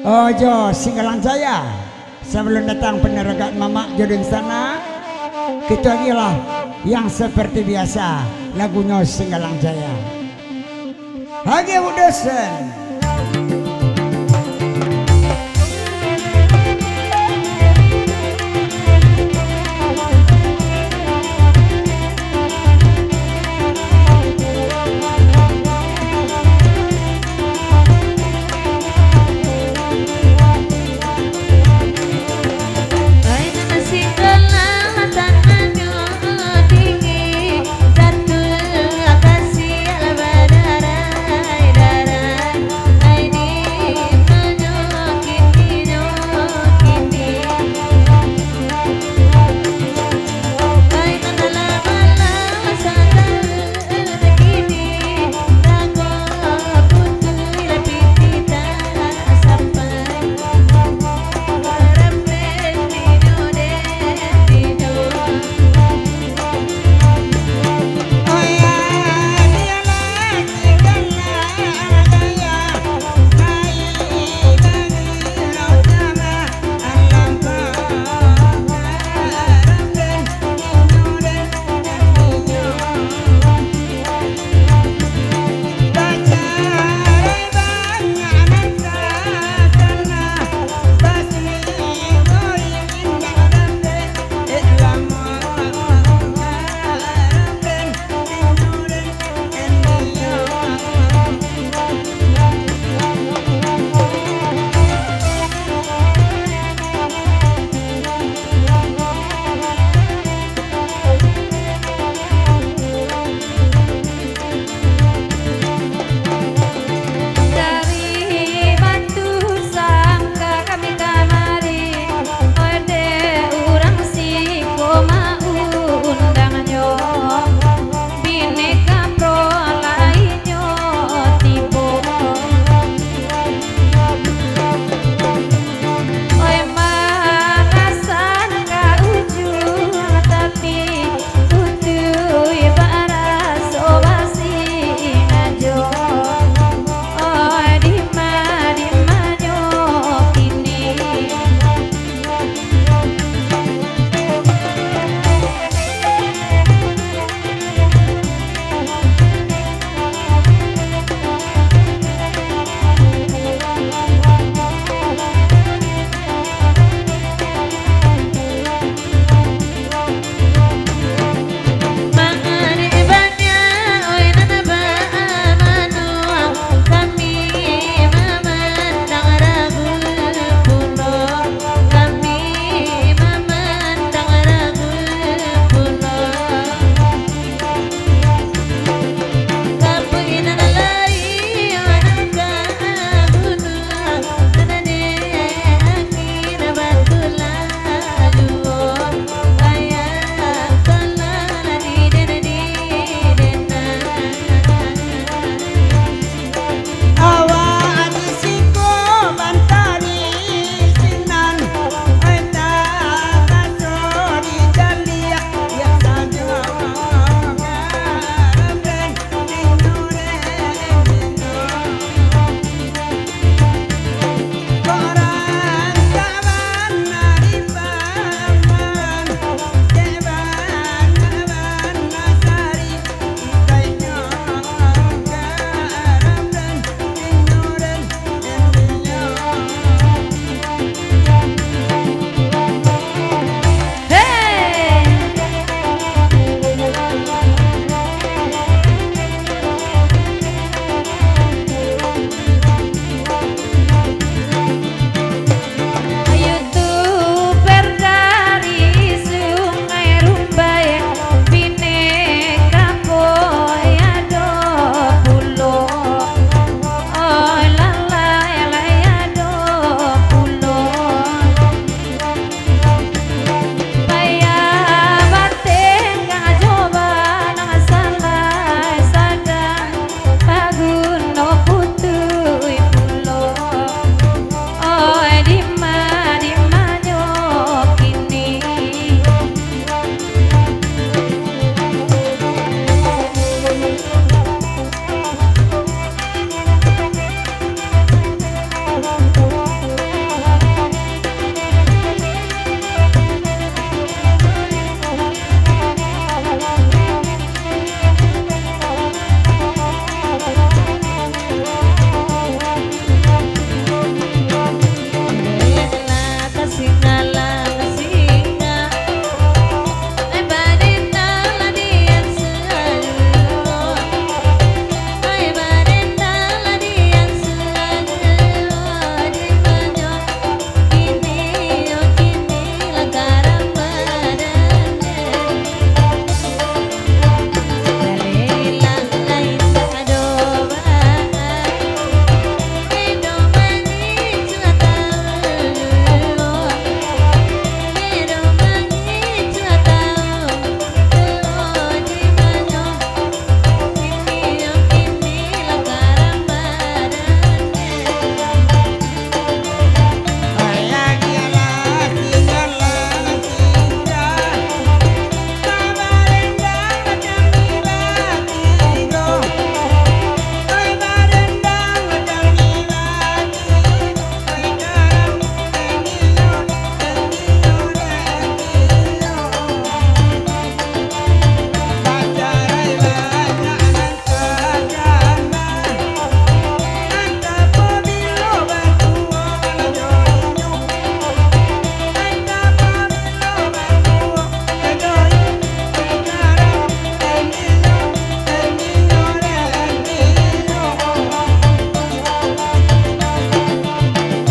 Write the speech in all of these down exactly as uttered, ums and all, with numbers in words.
Ojo Singgalang Jaya. Sabalum datang penerangan Mamak jo Dun Sana, kito agiahlah yang seperti biasa, lagunyo Singgalang Jaya. Agiah Udosen.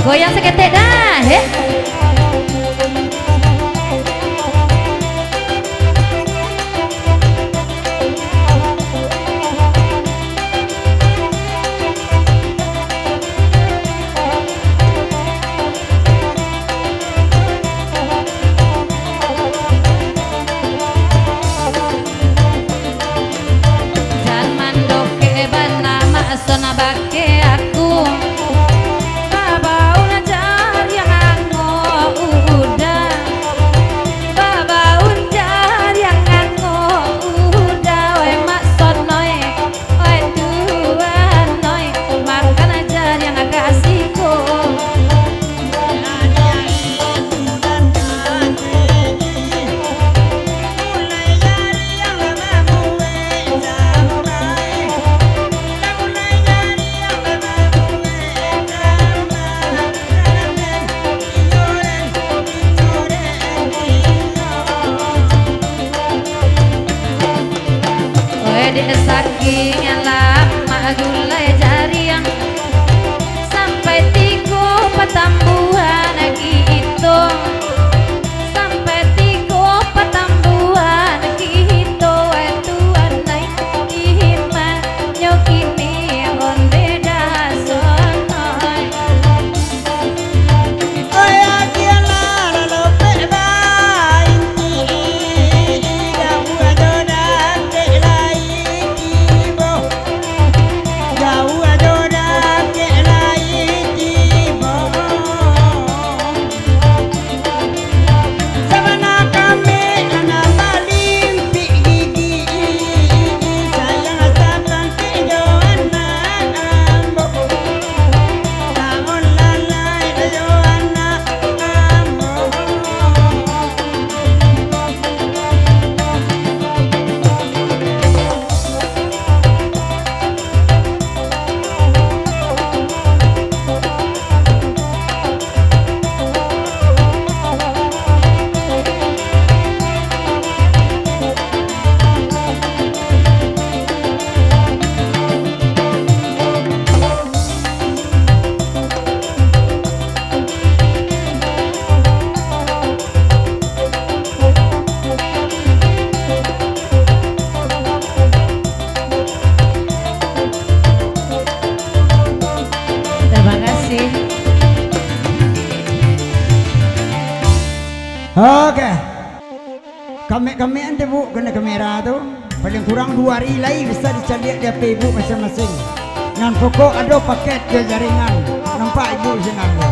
Goyang saketek dah, heh. Jan mandokek bana makso nak bakeh aku. Babaun jariang ango uda, babaun jariang ango uda, weh mak sonoi. Oi tuan oi, makan jariang ka siko. Weh, dek saking lamak gulai jariang, sampai tigo patambuahan kito, sampai tigo patambuahan kito, weh tuan ai, iman nyo kini onde dasonoi. Terima kasih. Oke. Kamek-kamekan tu, Bu, kanai kamera tu. Paling kurang duo ari lai bisa dicaliak di H P Ibu masing-masing. Nan pokok ado paket jo jaringan. Nampak Ibu sinan tu.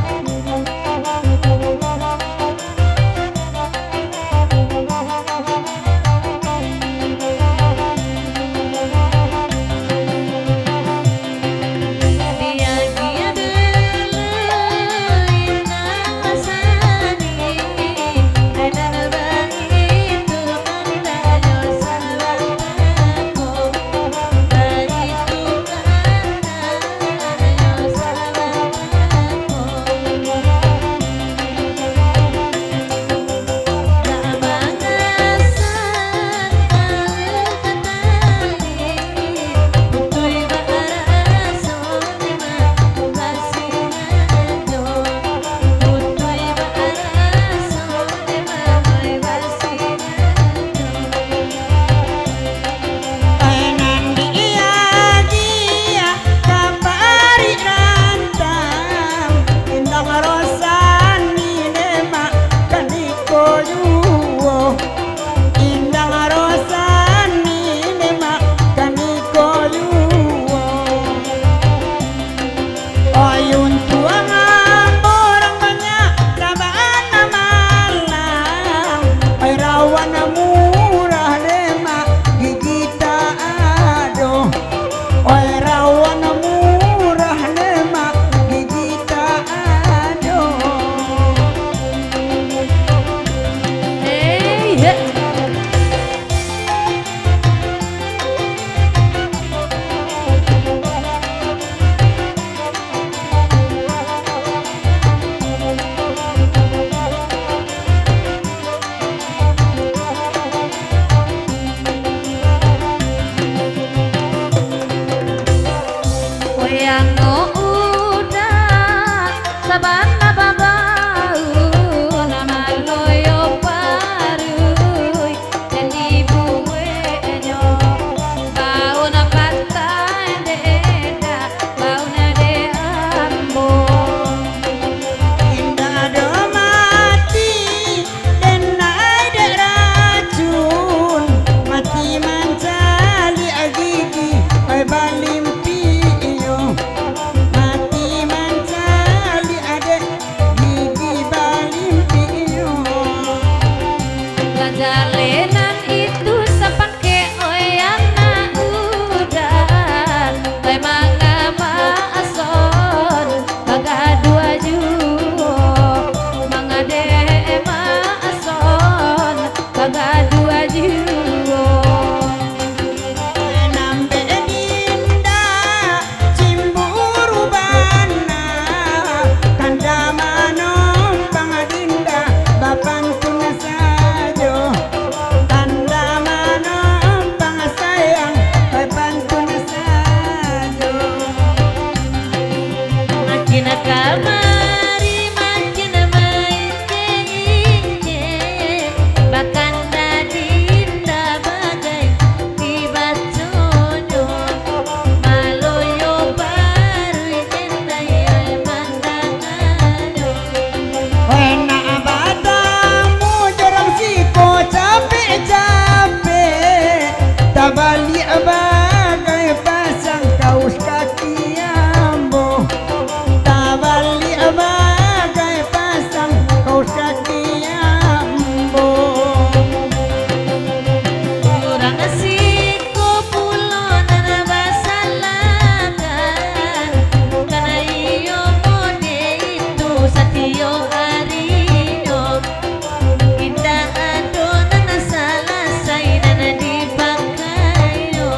Kamari makin maincek-incek, bakanda dinda bagai dibacodon. Maloyo baruih dinda ai mandangadon. Weh nak batamu jo urang siko capek-capek, tabaliak bagai pasang kaus kaki ambo. Tabaliak bagai pasang kaus kaki ambo. Urang siko pulo nan basalakan, karano iyo mode itu satio arinyo. Indak ado nan salasai nan dipakainyo.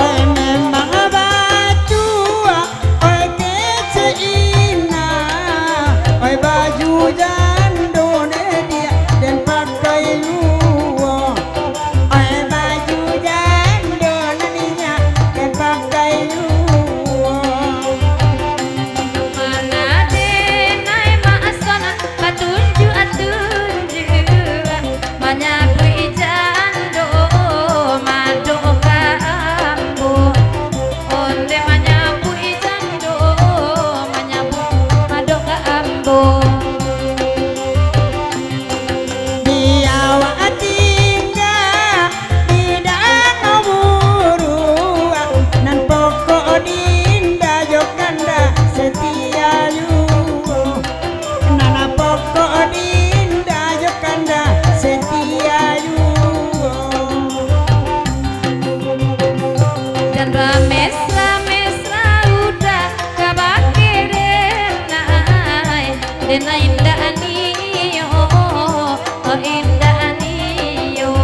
Oi, memang batua, oi, kecek indak, oi, baju jando ne diak den pakai juo. Oi, baju jando nan inyak den pakai juo. Mana denai maksana batunjuak-tunjuak, manyabuik jando madok ka ambo. Onde manyabuik jando, manyabuik madok ka ambo. Di awak tingga, di danau buruak, nan pokok dinda jo kanda setia juo. Nan pokok dinda jo kanda setia juo. Jan bamesra-mesra uda ka bakeh denai, denai indak nio, indak nio,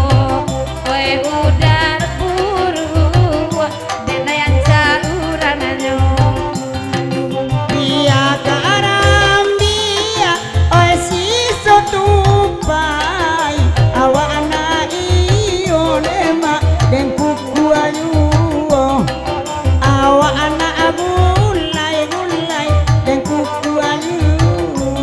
weh uda buruak, denai ancak urang nyo. Bia karambia, oi siso tupai, awak anak iyo lemak den kukua juo. Awak anak gulai-gulai den kukua juo.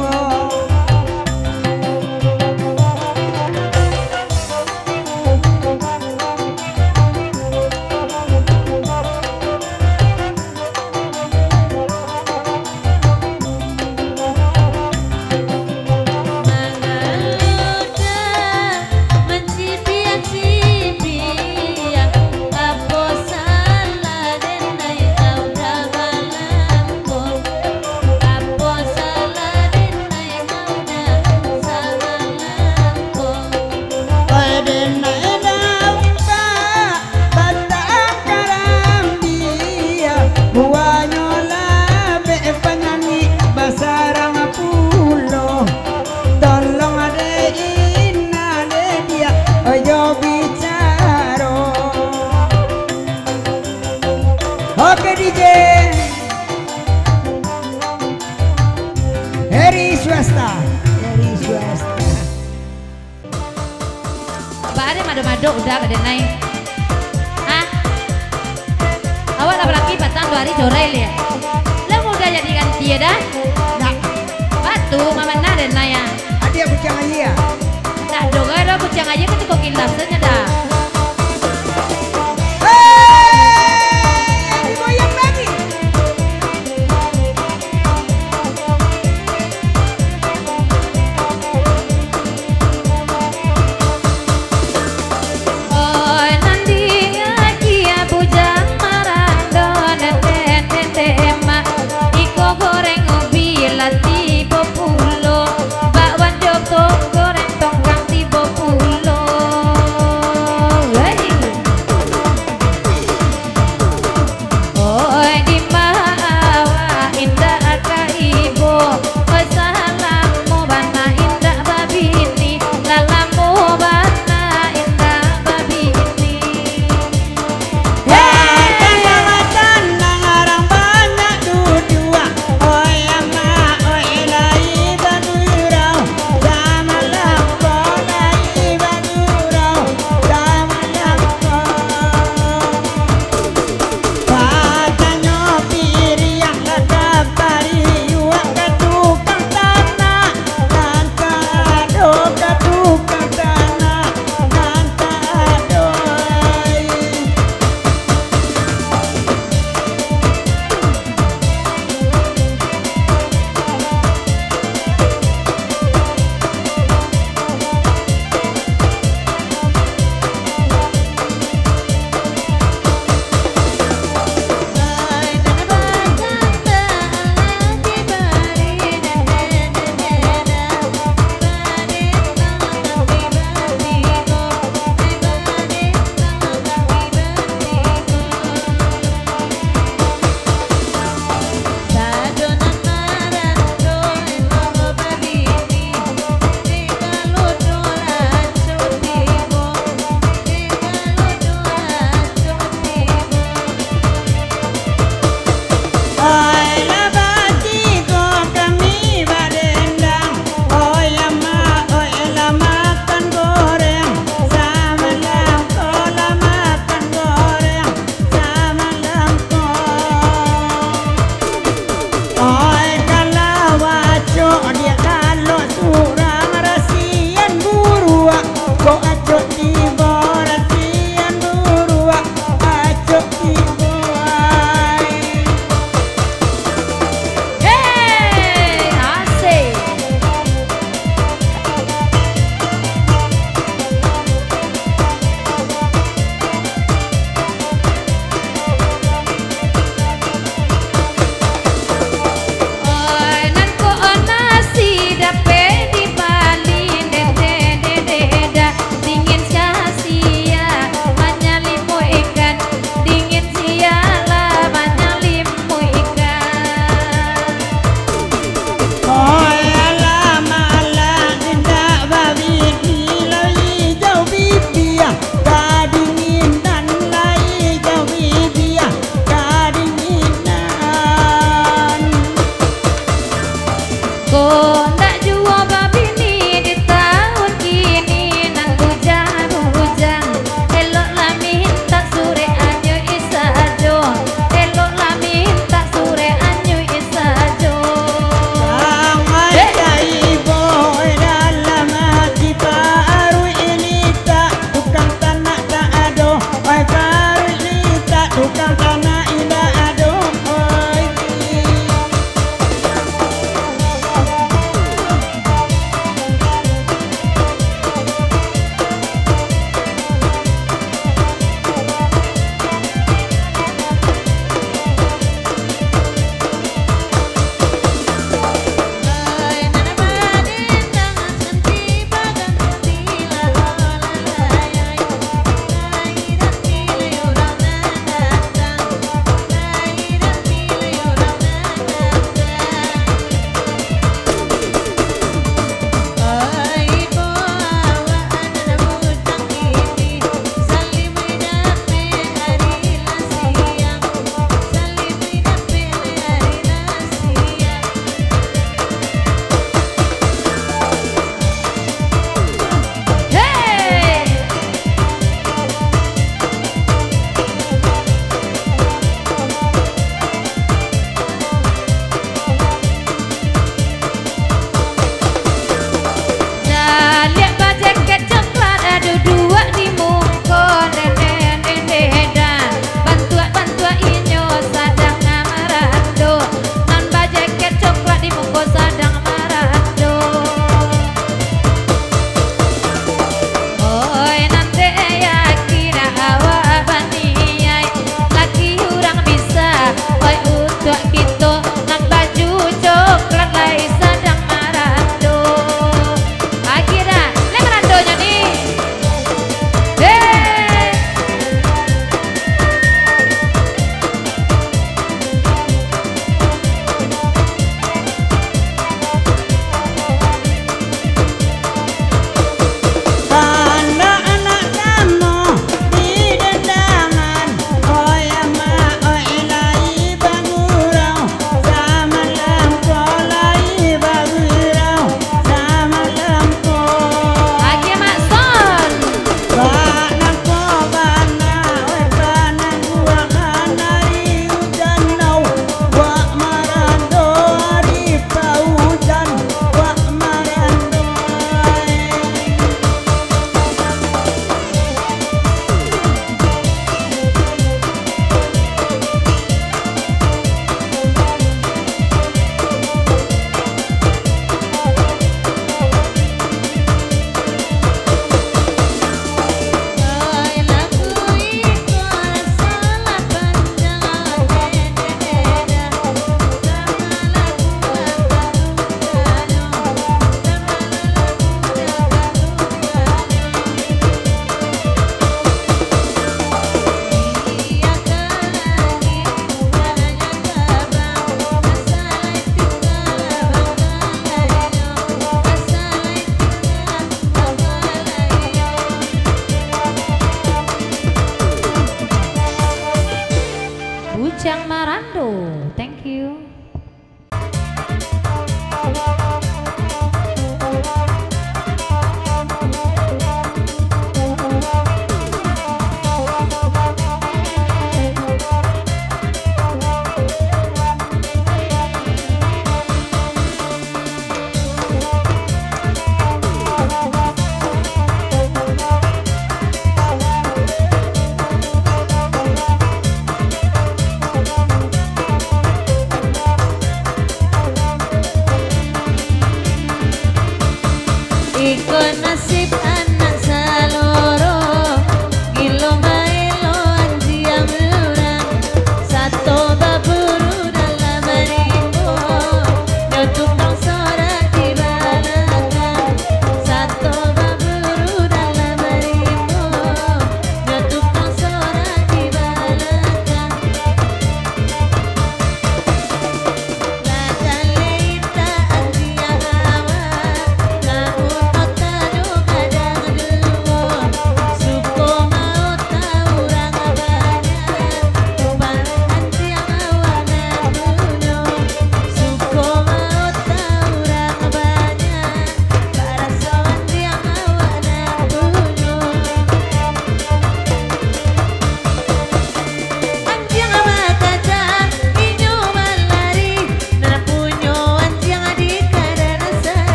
Mangaloda mancibiak-cibiak, apo salah denai kau dalam ko? Apo salah denai kau dalam salah ko? Oi denai dampak, batang karambia, buahnyo labek panyanyi basarang pulo. Tolong dek ina dek diak, ojo bicaro. Oke, D J. Heri Swasta. Heri Swasta. Baa den mado-mado uda ka denai? Hah? Awak lah balaki patang duo ari corai liak. Lah mudah jadi ganti yo dah? Ndak. Batu, ma bana denai ah. Adiak kuciang aia ah. Ndak doh, gai doh kuciang aia kan cukup kindas sajo dah. Hei, digoyang lagi. Oi, nan di akia bujang marandon, enden-enden emak, iko goreng ubi lah tibo pulo, bakwan jo tong goreng tongkang tibo pulo.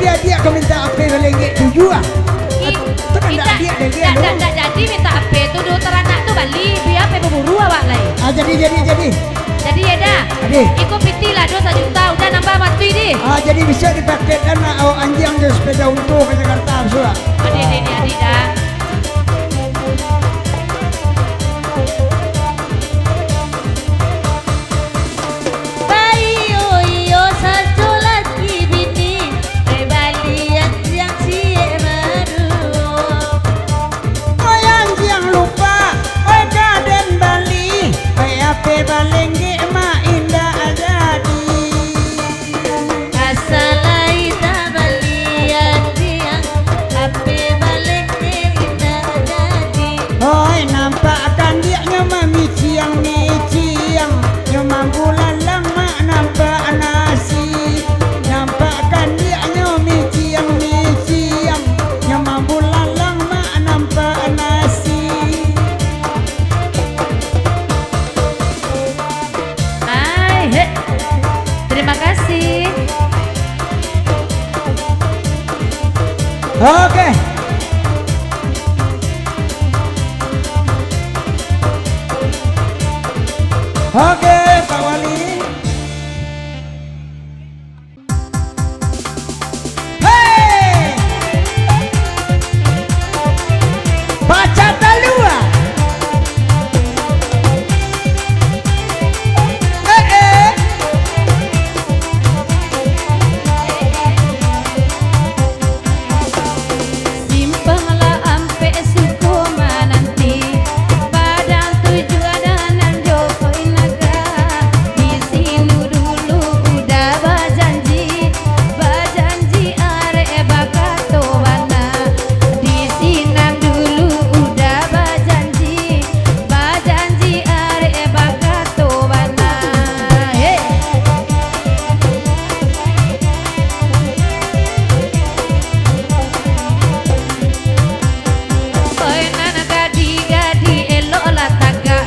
Diak-diak ka mintak H P balenggek tujuah. I-, tu kan indak, diak-diak indak, tu. Indak, indak jadi mintak H P tu, duo taranak tu bali, bia H P baburu awak lai. Ah, jadi, jadi, jadi. Jadi, yo, Da. Jadi. Iko pitih lah, duo sajuta, udah nambah batui, di. Ah, jadi bisa dipakai kan, nak awak anjiang jo sepeda untu ka Jakarta, bisuak. Adi, adi, adi, adi, Da. Baiyo-iyo sajo laki bini, eh, bali anjiang ciek baduo. Oi anjiang lupa, oi ka den bali, oi H P balenggek mah indak jadi. Asa lai tabali anjiang, H P balenggek indak jadi. Oi, nampak kandiaknyo mamiciang-miciang, nyo mambulalang mak nampak nasi. Nampak kandiaknyo miciang-miciang, nyo mambulalang mak nampak nasi. Ai, hek. Terima kasih. Oke. Oke, Pak Wali. Hei! Baca talua. Eh, eh. Simpang lah ampek suko mananti, Padang Tujuah nan jo Koinaga. Di sinu dulu udah bajanji, bajanji arek bakato bana. Di sinan dulu udah bajanji, bajanji arek bakato bana. Hei! Oi nan gadi-gadi, eloklah tagak.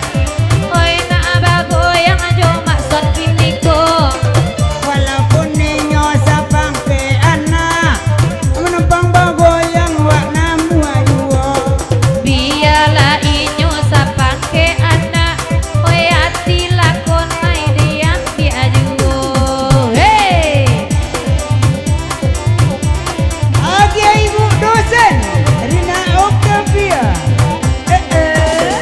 Oi nak bagoyang jo maksud kiniko. Walaupun inyo sapangkek anak, manumpang bagoyang wak namuah juo. Bialah inyo sapangkek anak, oi ati lakonai diambiak juo. Hei! Agiah ibu dosen, Rina Octavia. Eh, eh.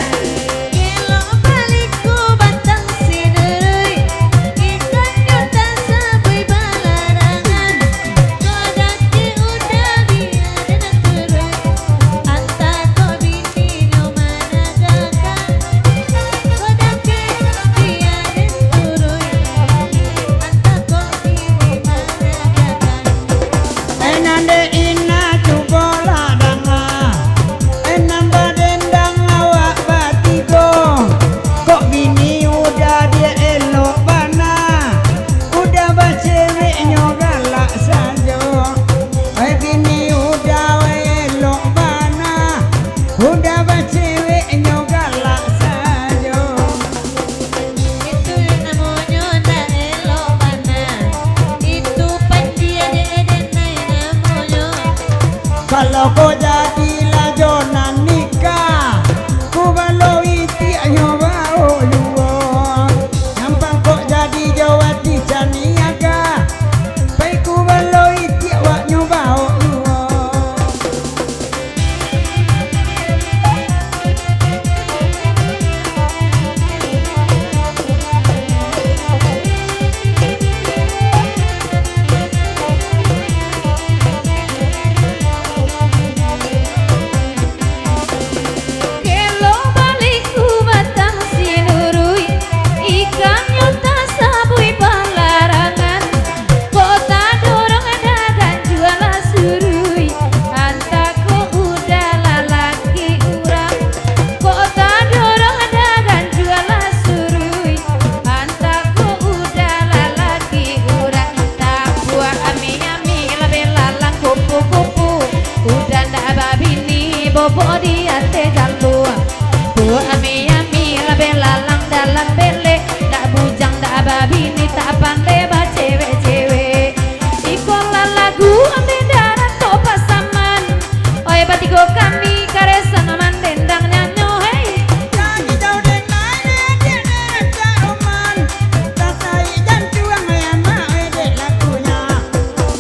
Elok baliku batang sinurui, ikannyo tasabui balarangan. Kok dakek udah biaden turun, antah kok bininyo managakan. Kok dakek biaden turun, antah kok bini managakan. Eh, nan dek ina cubolah danga. Eh, nan badendang awak batigo. Kok bini udah diak elok bana. Udah bacewek nyo galak sajo. Eh, bini udah elok bana. Udah bacewek nyo galak sajo. Itu namonyo ndak elok bana. Itu pandia dek eden nai namonyo. Kalau kok jadilah jo nan nikah, kubalo itiaknyo baok juo. Nyampang kok jadi jo wati caniaga, pai kubalo itiak waknyo baok juo. Kelo baliku batang sinurui, ikannyo tasabui balarangan. Kok tadorong dagang jualah surui, antah kok udah lalaki urang. Kok tadorong dagang jualah surui, antah kok udah lalaki urang. Tapuak ami-ami lah belalang kupu-kupu, udah ndak babini bobok di ateh jalua. Puak ami-ami lah belalang dalam belek, ndak bujang ndak babini, tak pandai bacewek-cewek. Iko lah lagu ambe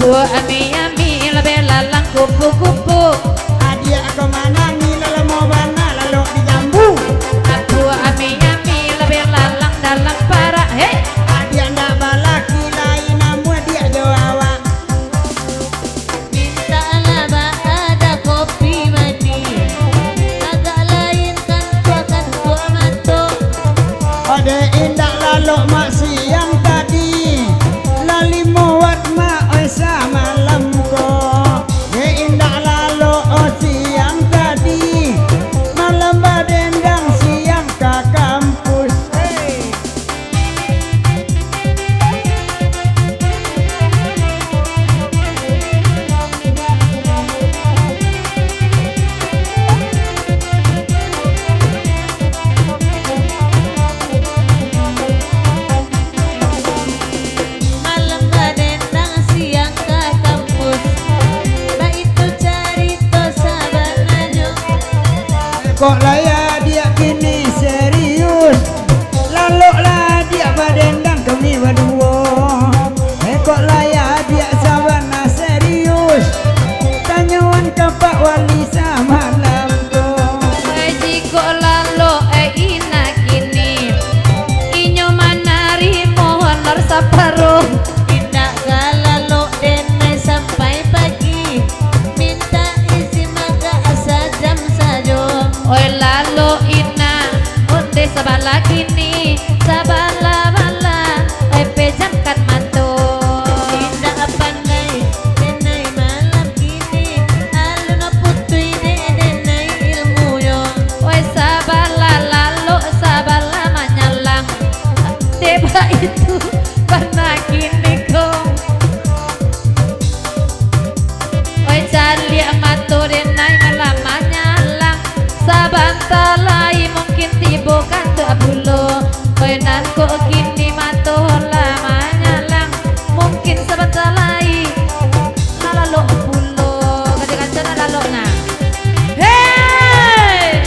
Apuak ami-ami, labiah lalang kupu-kupu. Adiak ko manangih, lalamo bana lalok di jambu. Apuak ami-ami, labiah lalang dalam parak, hei. Adiak ndak balaki, lain namuah diak jo awak. Mintaklah baa, ado kopi manih, agak lain kantuak-kantuak mato. Ode indak lalok mak siang tadi, lah limo wat mak oi samalam ko. Dek indak lalok oi siang tadi, malam badendang siang ka kampus. Hei. Malam badendang siang ka kampus, baitu carito sabananyo. Kok lai adiak kini serius, laloklah adiak badendang kami baduo. Eh, kok lai adiak sabana serius, tanyoan ka Pak Wali samalam tu. Eh, jikok lalok, eh, inyo kini, inyo manarimo honor saparo. Indak ka lalok denai sampai pagi. Mintak izin agak sajam sajo. Oi lalok inyo, onde sabalah kini, sabalah balah, oi pejamkan mato. Indak pandai denai malam kini, alun putuih dek denai ilmunyo. Oi sabalah lalok, sabalah manyalang, dek baitu bana kini ko. Oi, caliak mato denai malah manyalang. Sabanta lai mungkin tibo kantuak pulo. Oi, nan kok kini mato lah manyalang, mungkin sabanta lai lah lalok pulo. Kaca-kaca lah lalok nah. Hei!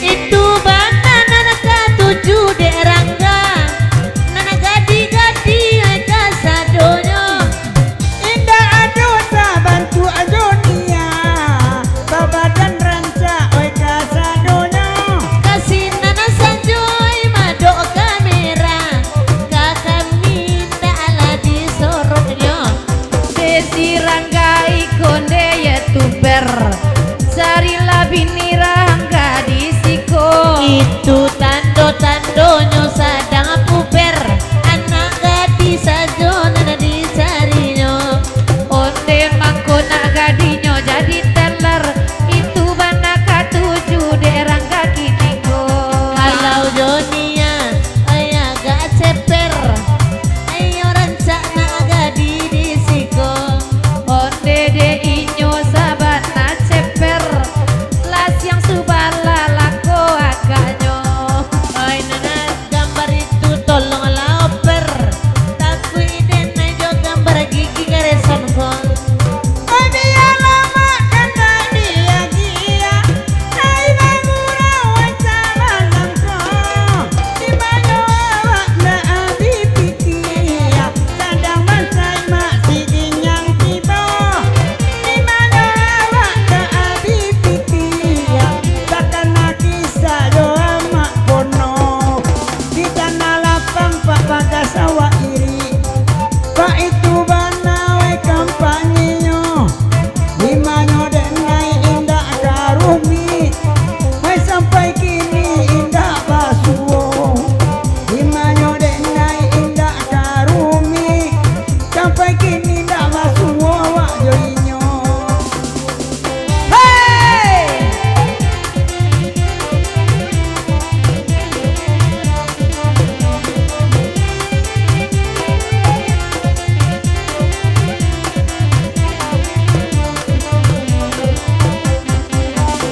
Itu bana nan katuju dek Rangga, nan gadih-gadih kasadonyo. Indak ado sabantuak jo nia, babadan rancak oi kasadonyo. Ka sinan sajo oi madok kamera, ka kami ndak lah disoroknyo. Desi Rangga iko nde youtuber, carilah bini Rangga di siko. Itu tando-tandonyo sadang puber, anak gadih sajo nan dicarinyo. Onde mangko nak gadihnyo jadi teler, itu bana katuju dek Rangga kini ko. Kalau jo nia, ai agak ceper, ai rancak nak gadih di siko. Onde dek inyo sabana ceper, lah siang subalah lako agaknyo. Oi, nan gambar itu tolonglah oper, takuik denai jo gambar gigi garesan ko. Oi, bialah mak kandak diagiah, ai bagurau, ai sabalam ko. Di mano awak ndak abih pikia, sadang bansaik mak si Ginyang tibo. Di mano awak ndak abih pikia, takana kisah jo amak pono. Di tanah lapang Pak Bagas awak iri, baitu bana wai kampanyenyo. Di mano denai indak ka rumik, wai sampai kini indak basuo. Di mano denai indak ka rumik, sampai kini indak basuo awak jo inyo. Hei!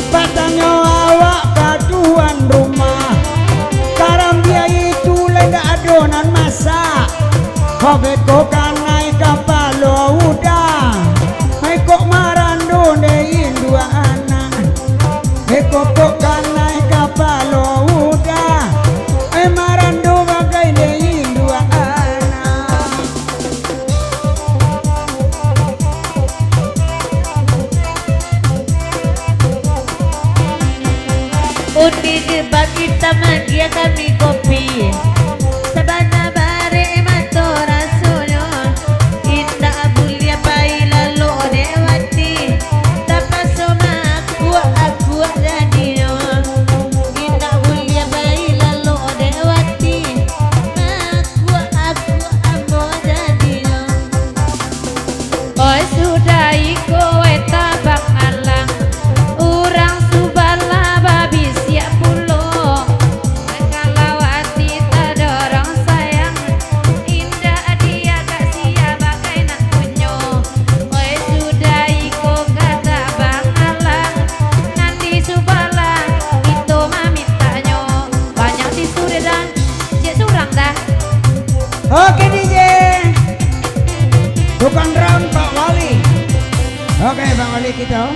Batanyo awak ka tuan rumah, karambia itu lai ndak ado nan masak. Kok beko kanai kapalo udah, ai Magia kami kopi, sabana barek mato rasonyo, indak buliah pai lalok dek wati, tapaso makuak-akuak jadinyo, indak buliah pai lalok dek wati, makuak-akuak ambo jadinyo. Oi, sudah iko, weh, tabang alang. Urang subalah babisiak pulo. Kalau ati tadorong sayang, indak diagak sia bagai nak punyo. Oi, sudah iko, ka tabang alang. Nan di subalah, kito mamintaknyo. Banyak tisu deh, dah. Cek surang, dah. Oke, D J. Tukang drum, Pak Wali. Oke, Pak Wali kita.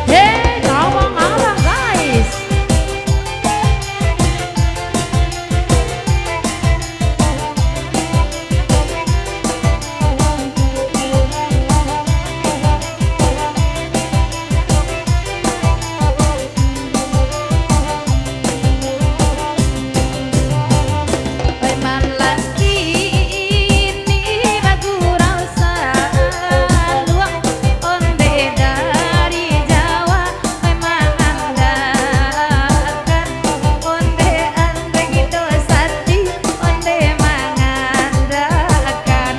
Hei, tawang alang, guys. Preman laki ini bagurau saluang, ondeh dari Jawa, preman andakan, ondeh Andre Gito Sati, ondeh mangandalkan.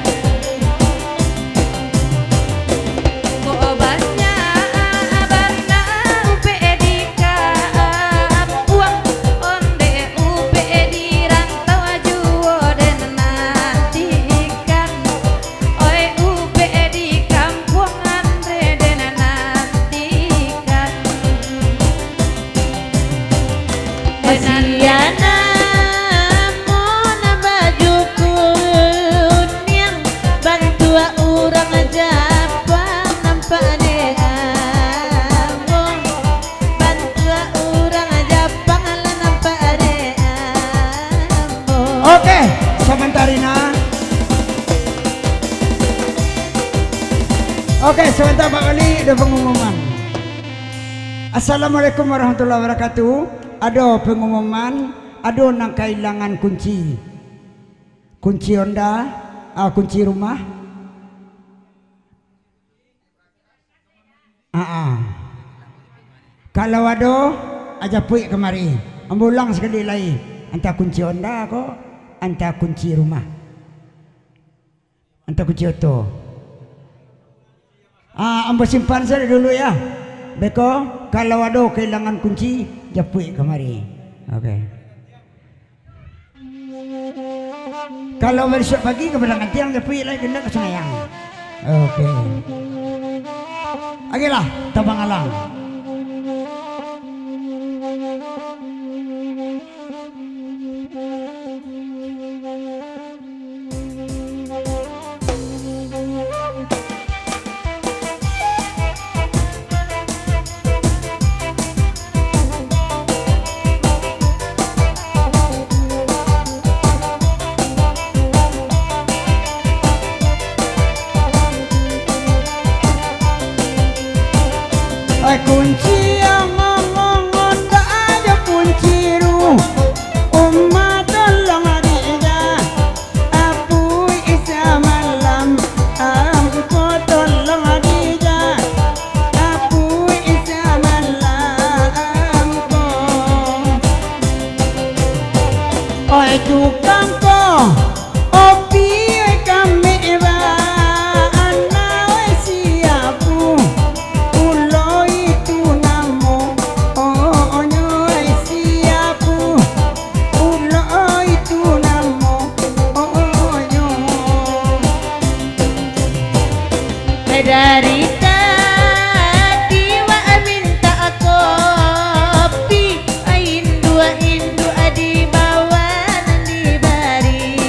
Kok banyak bana upek di kampuang, ondeh upek di rantau juo den nantikan. Oi, upek di kampuang Andre den nantikan. Kasian amun baju kuniang, bantuak urang Japang nampak dek ambo. Bantuak urang Japang lah nampak dek ambo. Oke, sabanta, Rina. Oke, sabanta, Pak Wali, ado pangumuman. Assalamualaikum warahmatullahi wabarakatuh. Ado pangumuman, ado nan kahilangan kunci. Kunci onda, ah, kunci rumah. Ah, ah. Kalau ado, ah, japuik kamari. Ambo ulang sakali lai. Antah kunci onda ko, antah kunci rumah. Antah kunci oto. Ah, ambo simpan sajo dulu, ya. Beko, kalau ado kahilangan kunci, japuik kamari. Oke. Kalau bisuak pagi ka padang antiang, japuik lai, kena ka Sungai Ayang. Oke. Oke lah, tabang alang. Kunci yang ngomong ndak ado kunci ru. Uma tolong Adija, apui samalam, ampo tolong Adija, apui samalam ko. Oi tukang ko, opi oi kami ba, ana oi siapu, ulo itu namo, oh, onyo oi siapu, ulo itu namo, oh, onyo. Dari tadi wak mintak kopi, induak-induak di bawah nan dibari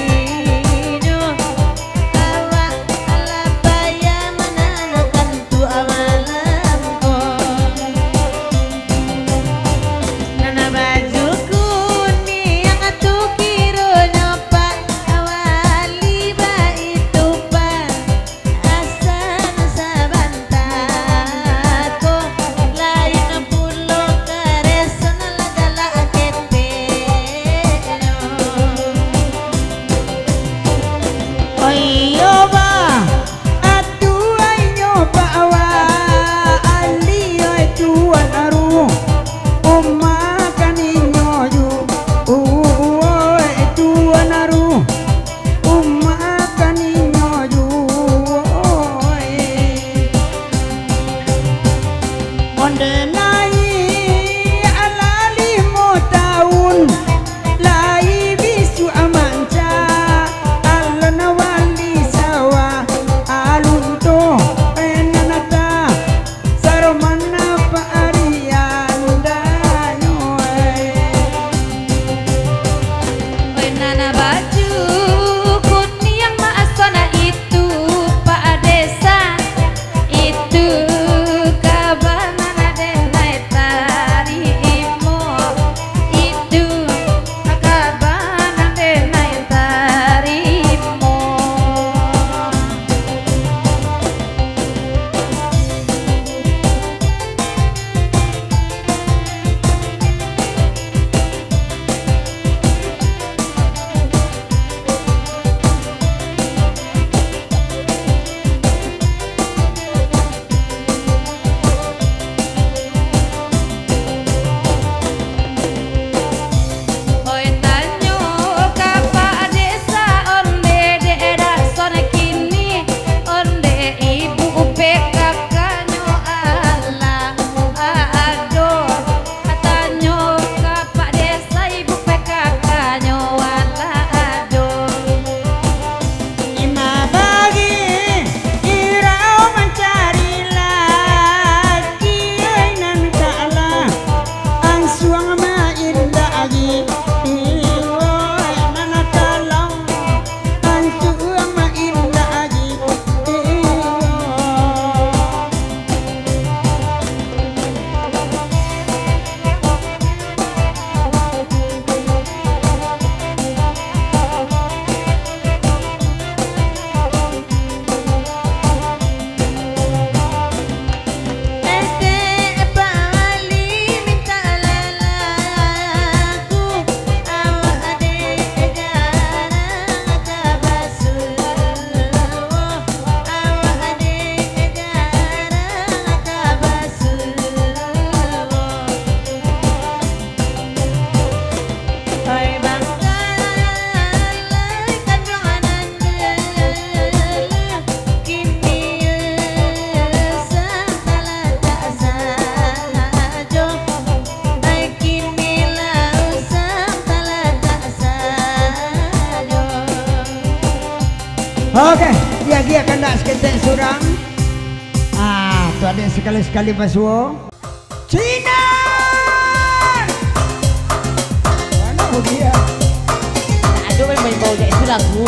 nyo. Awak lah payah manantikan tu malam ko. Nan baju kuniang tu kironyo Pak Wali baitu, Pak. Asa nan sabanta ko, lain pulo kareso nan lah galak keteknyo. Oh iyo, Bah. Atuainyo Pak Wali, oi Tuan Aru, uma kaninyo ju, oi Tuan Aru, uma kaninyo ju, oi. Onde naiak alah limo taun, lai bisuak mancak, alun wali sawah, alun to, eh, nan ata, saromana Pak Arian danyo, eh. Oi, nan baju kuniang maasona itu, Pak Desa. Itu kabanan den lai tarimo, itu kabanan den lai tarimo. Oi, tanyo ka Pak Desa, onde dek Dakson kini, onde ibu P K K-nyo alah ado. Tanyo ka Pak Desa, ibu P K K-nyo alah ado. Ima bagi irau mancari laki, oi, nan kalah ansuang ma-indak agi, oi, nan kalah ansuang ma-indak agi, oi. Oke, giak-giak kandak saketek surang. Ah, tu adek sakali-sakali basuo. Cina! Mano dia? Aduh, main-main bau jak itu lagu.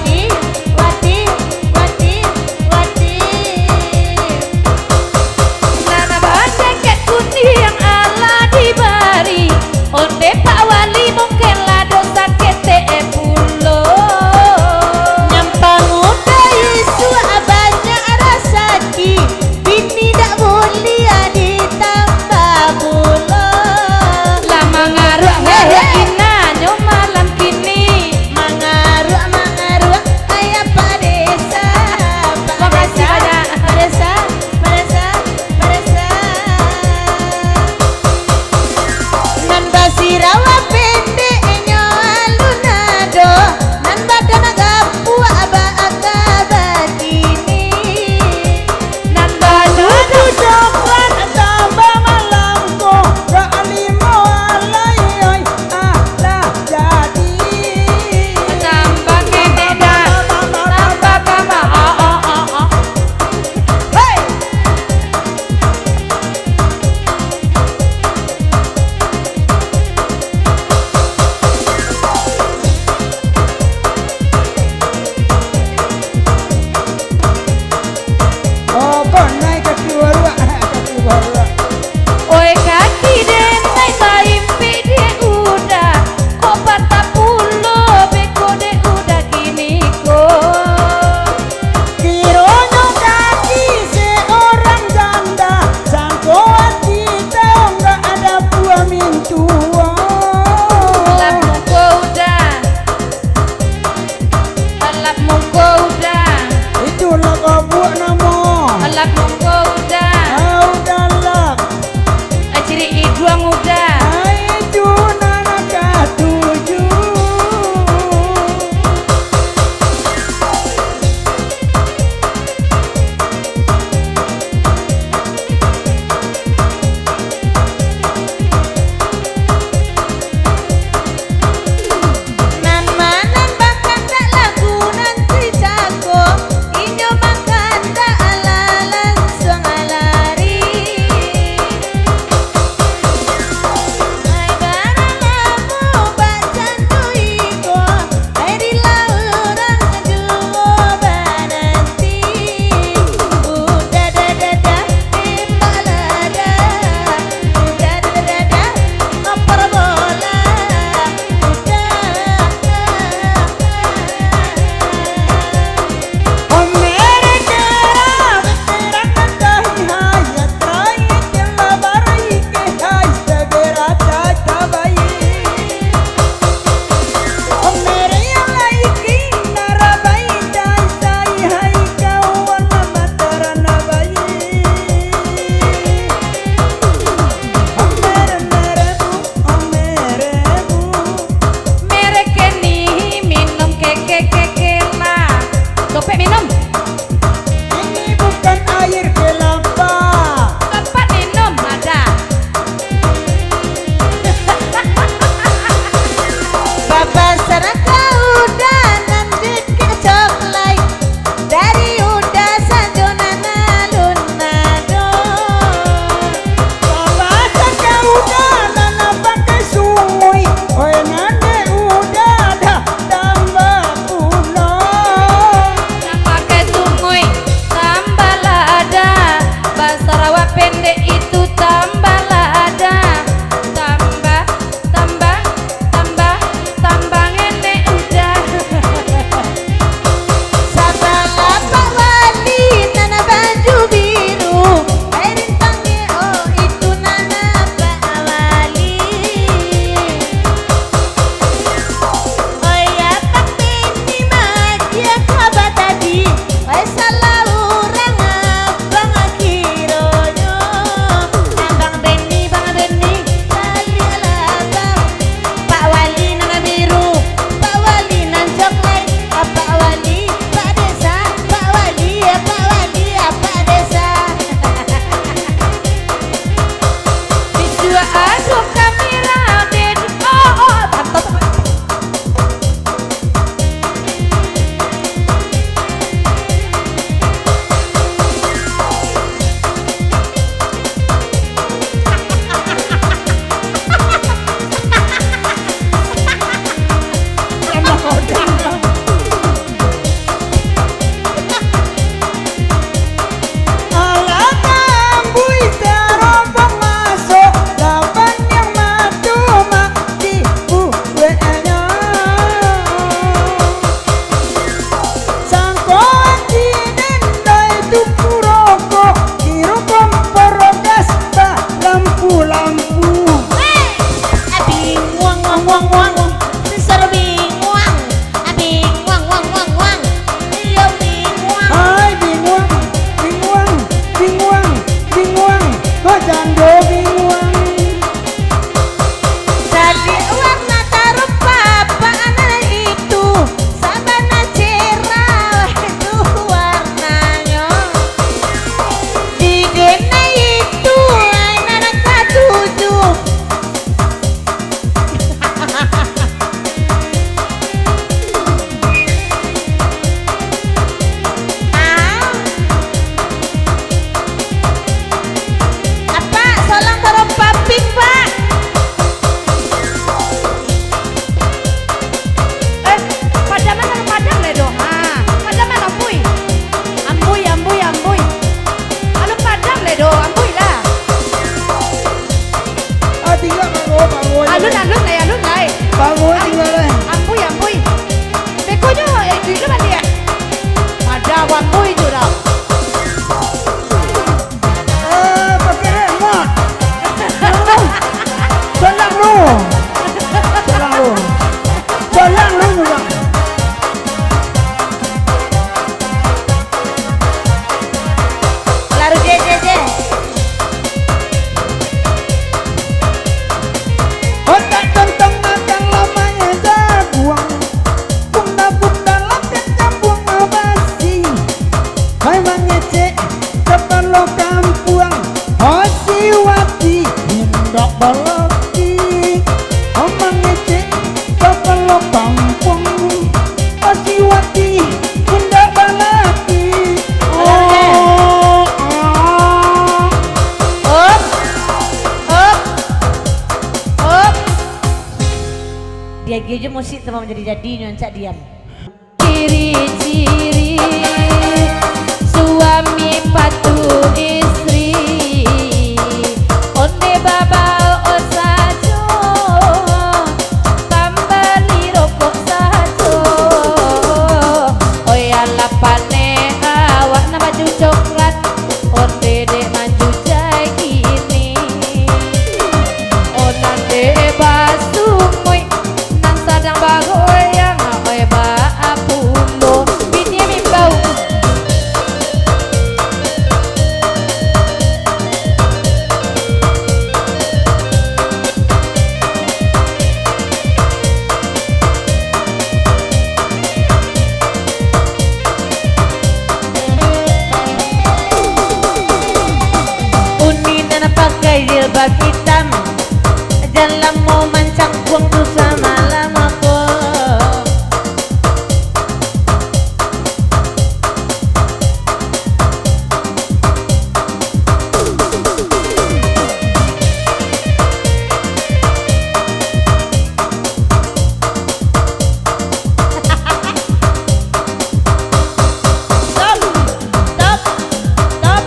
Wati, wati, wati, wati. Nan bajakek kuniang alah dibari, ondeh Pak Wali mungkin lah dosa ketek pulo. Nyampang udah isuak banyak rasaki, bini dak Balaki, mangecek kapalo kampuang, Pasiwati indak balaki. Balaki. Oh, ah. Op, op, op. Diagiah jo musik tu manjadi-jadi nyo, rancak diam. Ciri-ciri suami patuh istri, onde babao sajo, pambali rokok sajo. Oi alah paneh awak nan baju coklat, onde dek manjujai kini. Oh nan dek basunguik, nan sadang bagoyang, oi baa pulo bini mimbau. Uni nan pakai jilbab itam, jan lamo mancangkuang tu samalam ko. Stop! Stop! Stop!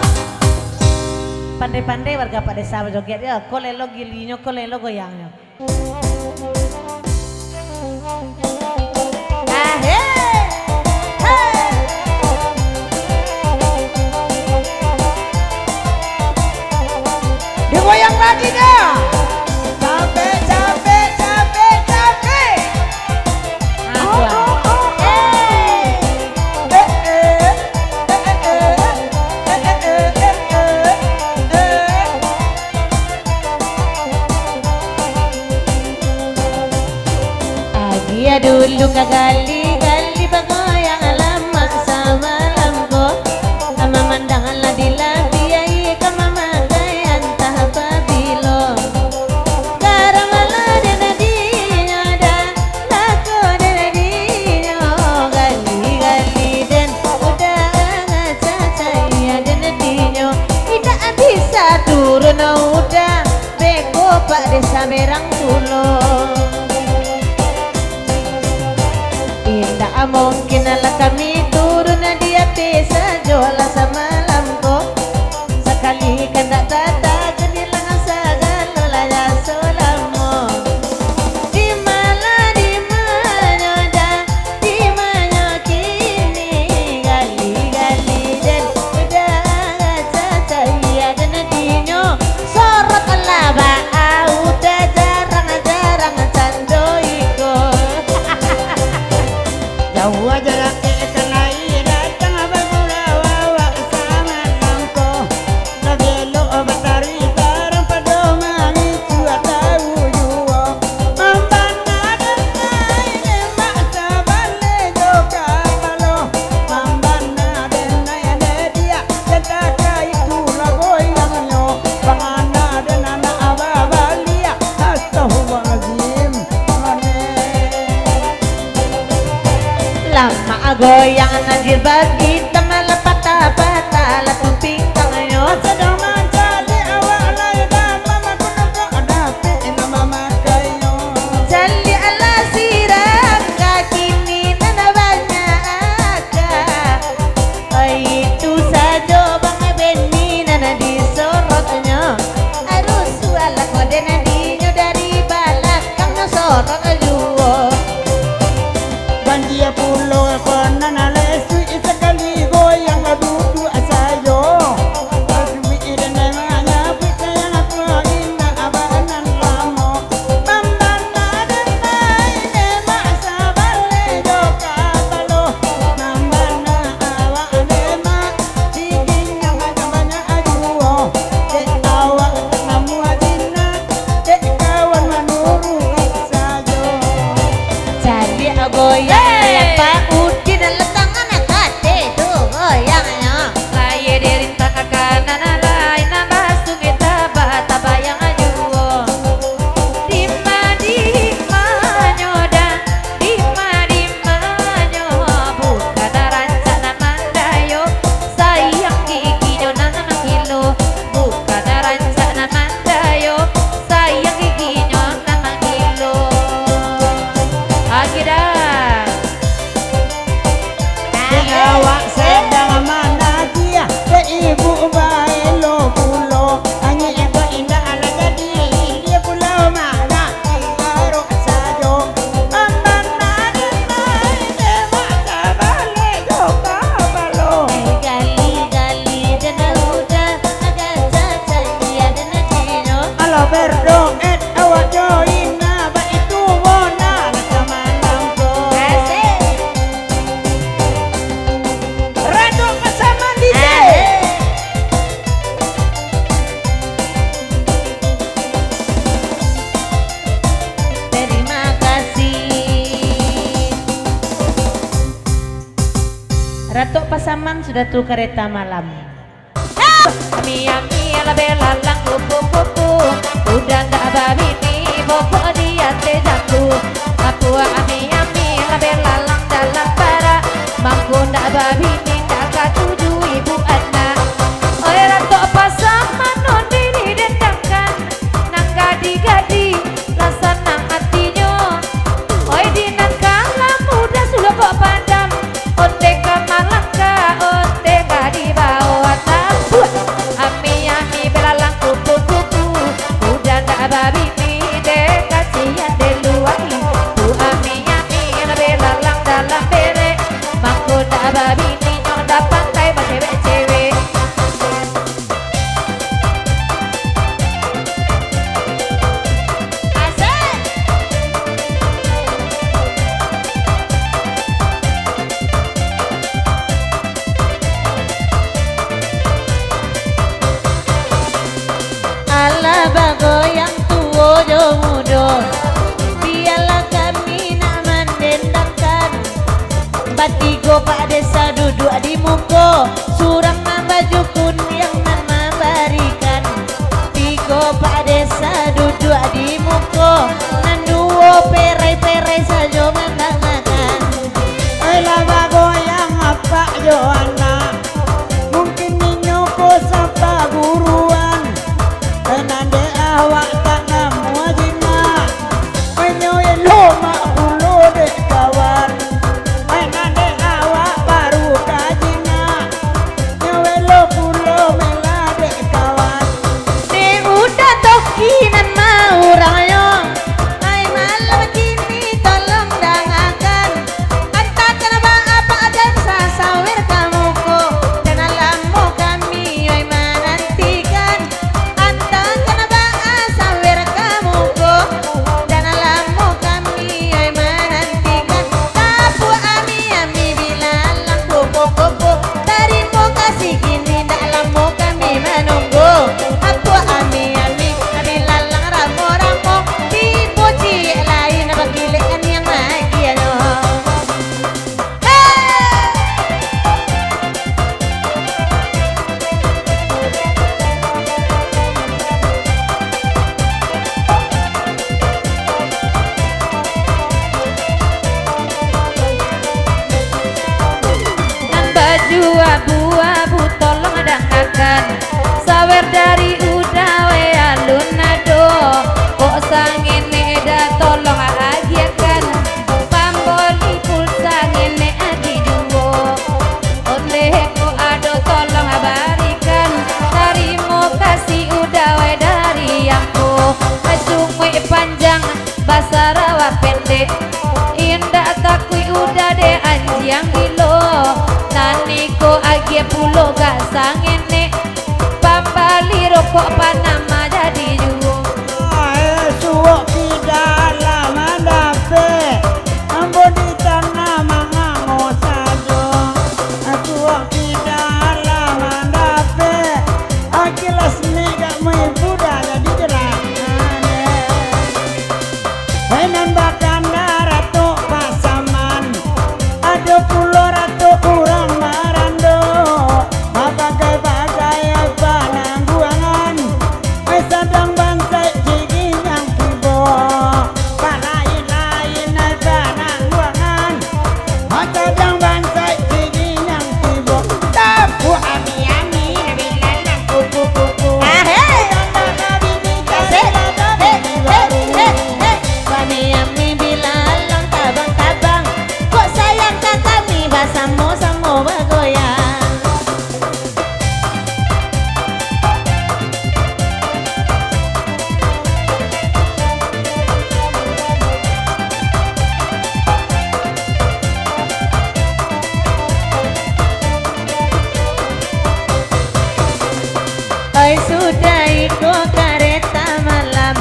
Pandai-pandai warga Pak Desa bajoget, yo. Ko lelo gilinyo, ko lelo goyangnyo. Ah, hei! Hei! Digoyang lagi dah. Capek, capek, capek, capek. Ah, tuan. Eh. Eh, eh. Agiah dulu ka gali-gali bagoyang lamak samalam ko. Ka mamandang lah di labiah, ka mamakai antah pabilo. Garam lah den dinyo dah, lako den dinyo, gali-gali den udah cacai den dinyo. Indak bisa turun udah, beko Pak Desa berang pulo. Indak mungkin lah kami turun di ateh sajo lah samalam ko. Sakali kandak tata kanilang sagalo lah jaso lamo. Di ma lah, di manyo dah, di manyo kini, gali-gali den udah cacai den dinyo. Sorot lah baa udah jarang-jarang cando iko. Jauah jarak ka lai datang bagula. Berdoet awak jo ina, baitu bona rasa malam ko. Asik. Radok Pasaman, D J. Asik. Terima kasih. Ratok Pasaman sudah tu kareta malam. Ami-ami lah belalang kupu-kupu, uda ndak babini, bokok di ateh jambu. Apuak ami-ami lah belalang dalam parak, mangko ndak babini, ndak katuju ibu anak. Oi, Ratok Pasaman, ondeh didendangkan, nan gadi-gadi, lah sanang atinyo. Oi, di nan kalam uda sulokok padam, ondeh ka malangka, ondeh ka dibawo tapuak. Ami-ami belalang kupu-kupu, uda ndak babini, dek kasian dek luwai. Tu ami-ami lah belalang dalam berek, mangko ndak babini, nyo ndak pandai bacewek-cewek. Asik. Alah bagoyang tuo jo mudo, bialah kami nak mandendangkan. Batigo Pak Desa duduak di muko, surang nan baju kuniang nan mambarikan. Tigo Pak Desa duduak di muko, nan duo perai-perai sajo mandangakan. Oi, lah bagoyang apak jo anak, mungkin inyo ko sapaguruan. Nan dek awak tak namuah jinak, inyo elok mak pulo dek kawan. Nan dek awak baru ka jinak, inyo elok pulo melah dek kawan. Dek uda toki nan maurangnyo, ai malam kini tolong dangakan. Antakan baa apak jan sasawer ka muko, jan lamo kami oi manantikan. Antakan baa sawer ka muko, jan lamo kami oi manantikan. Tapuak ami-ami bilalang kupu-kupu, tarimo kasih kini ndak lamo kami manunggu. Tapuak ami-ami bilalang ramo-ramo, tibo ciek lai nan bakilek kaniang magianyo. Nan baju abu-abu tolong dangakan, sawer dari uda we alun ado, kok sangenek dah tolong agiahkan. Pamboli pulsa ngenek ati juo. Ondeh ko ado tolong barikan. Tarimo kasih uda we dari ambo. Baju muek panjang, basarawa pendek. Indak takuik uda dek anjiang gilo. Nan iko agiah pulo ka sangenek. Pambali rokok panama jadi juo. Eh, suok kida lah mandapek, ambo di tangah mangango sajo. Suok kida lah mandapek, akilas nek gak maipuda jadi jerak. Wai nan bakanda Ratok Pasaman, ado pulo Ratok urang marando, babagai-bagai panangguangan. Wai sadang bansaik ciginyang tibo, balain-lain ai panangguangan. Sadang bansaik ciginyang tibo, tapuak ami-ami, bilalang kupu-kupu. Ahei. Tanda babini kasih lah babini baru. Ami-ami bilalang tabang-tabang, kok sayang ka kami basamo-samo bagoyang. Oi, sudah iko kareta malam.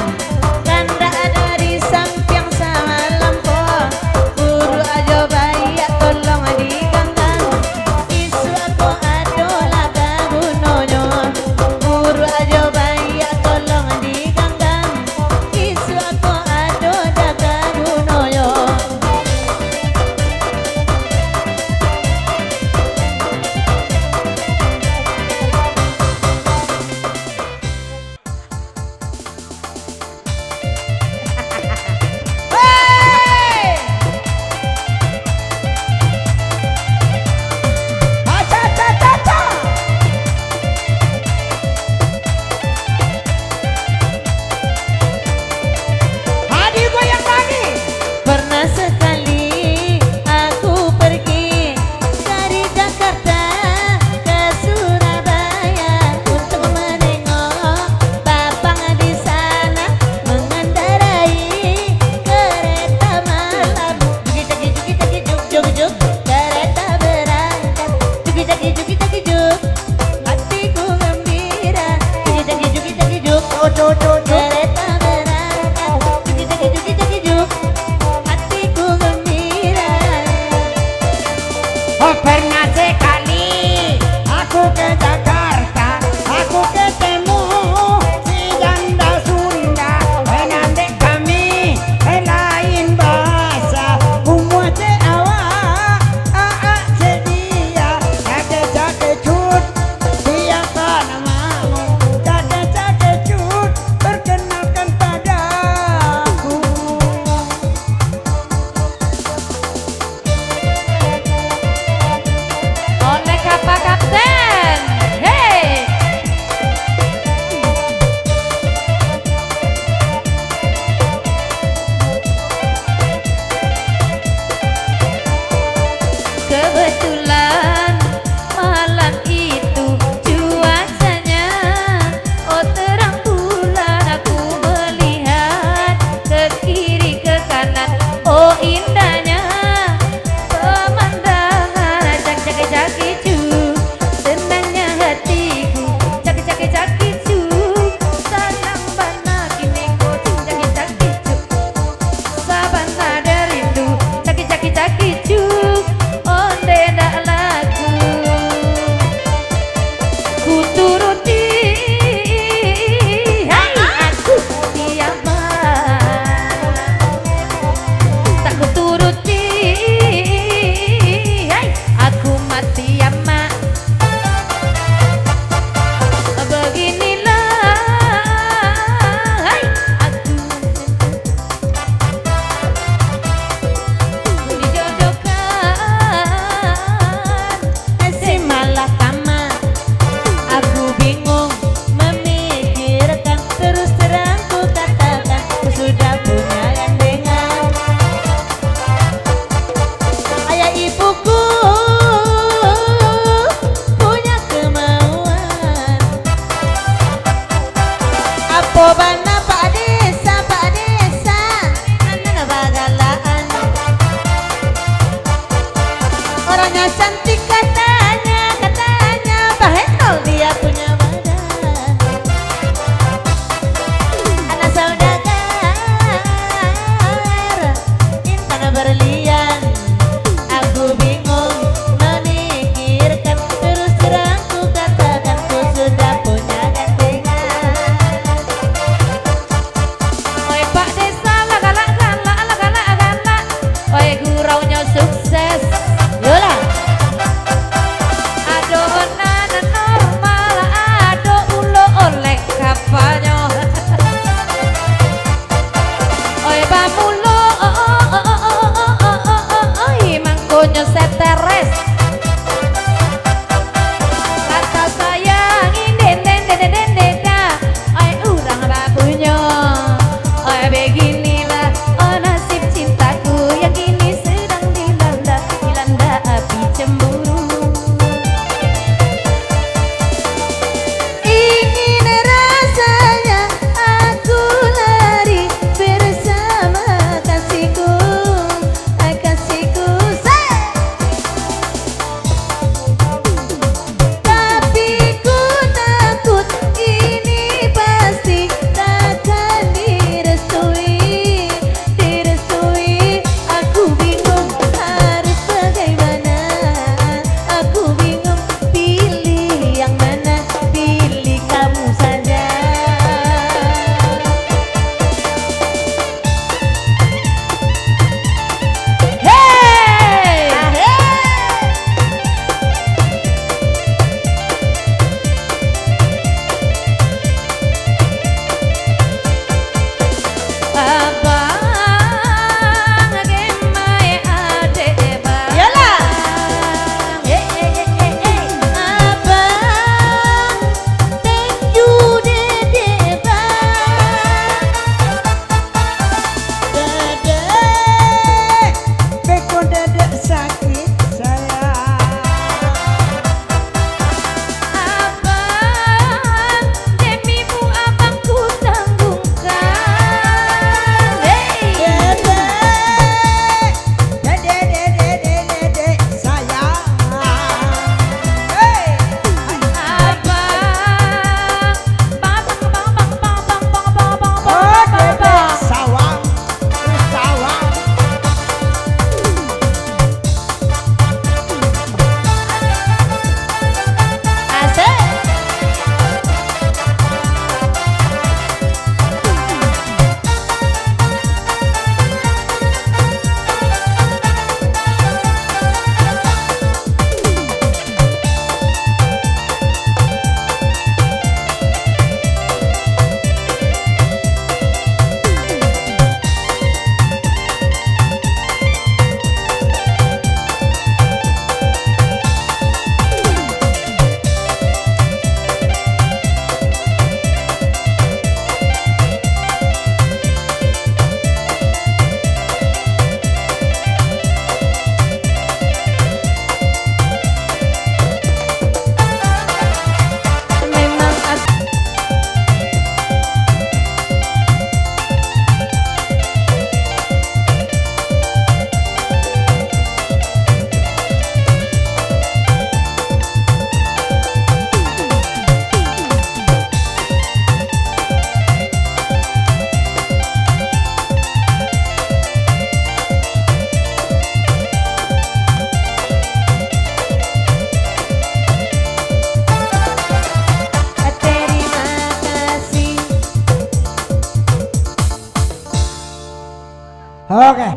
Oke.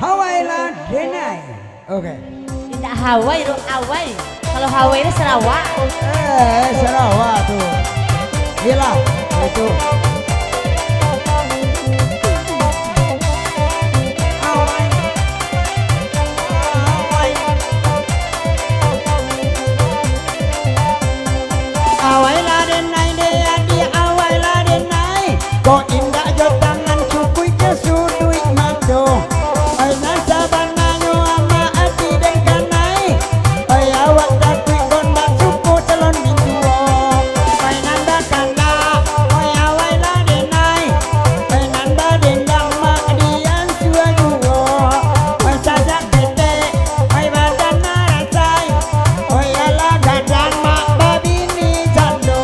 Hawai lah denai. Oke. Indak Hawai doh, awai. Kalau Hawai itu Sarawak. Eh, Sarawak tu. Iyalah, itu. Hawai. Hawai. Awailah denai, dek adiak, awailah denai. Kok indak jo tangan cukuik jo suduik mato. Oi, nan sabananyo amak ati den kanai. Oi, awak takuik kon basuko calon mintuo. Oi, nan bakandak, oi, awailah denai. Oi, nan badendang mak diansua juo. Oi, sajak ketek, oi, badan marasai. Oi, alah gadang mak babini jando.